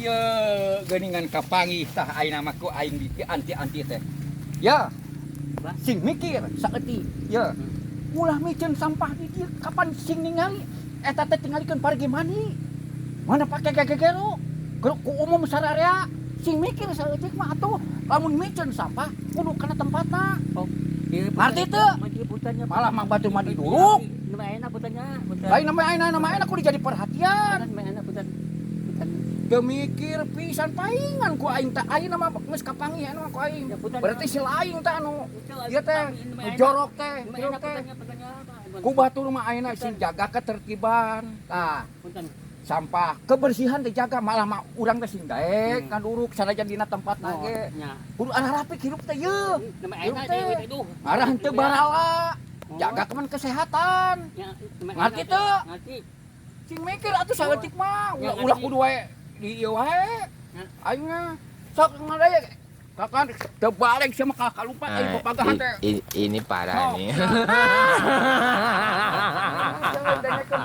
Ieu geuningan kapanggih tah ayeuna mah ku aing di anti-anti teh. Ya. Sing mikir saeutik. Ya. Ulah miceun sampah di dieu, kapan sing ningali eta teh tingalikeun pargi mani. Mana pake gegegero. Ku umum sararea, sing mikir saeutik mah atuh, lamun miceun sampah kudu kana tempatna. Ngarti teu? Puntennya. Malah mah batur mah diduruk. Nama enak puntennya. Punten. Lain nama ayeuna, nama ayeuna kudu jadi perhatian. Nama enak punten. Punten. Teu mikir pisan, paingan ku aing teh ayeuna mah geus kapanggih anu ku aing. Ya, punten. Berarti si lain teh anu ieu teh nu jorok teh, Nama jorok enak teh. Puntennya, puntennya. Ku batur mah ayeuna sing jaga ketertiban. Tah, Punten. Sampah, kebersihan dijaga, malah mah urang teh sing daek ngaduruk sanajan dina tempatna Oh, ge. nya. Kudu rapi hirup teh yeuh. Nama Hirup enak teh. teh itu. Ngarah henteu barala. Oh. Jaga keman kesehatan. Ya, nama Ngerti enak, teu? Ngerti. Sing mikir atuh saeutik mah, Ya, ulah, ulah ngerti. Kudu wae di ieu wae. Ya. Aing mah sok ngadaya kakan teu balik sia mah kalupa aing Nah, papagahan teh. ini parah Sok. nih. Jangan dengekeun.